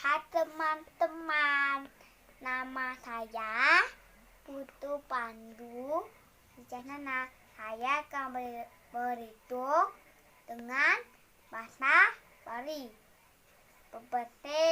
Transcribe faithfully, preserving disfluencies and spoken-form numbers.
Hai teman-teman, nama saya Putu Pandu. Di sana saya akan ber- berhitung dengan bahasa Bali. Pepete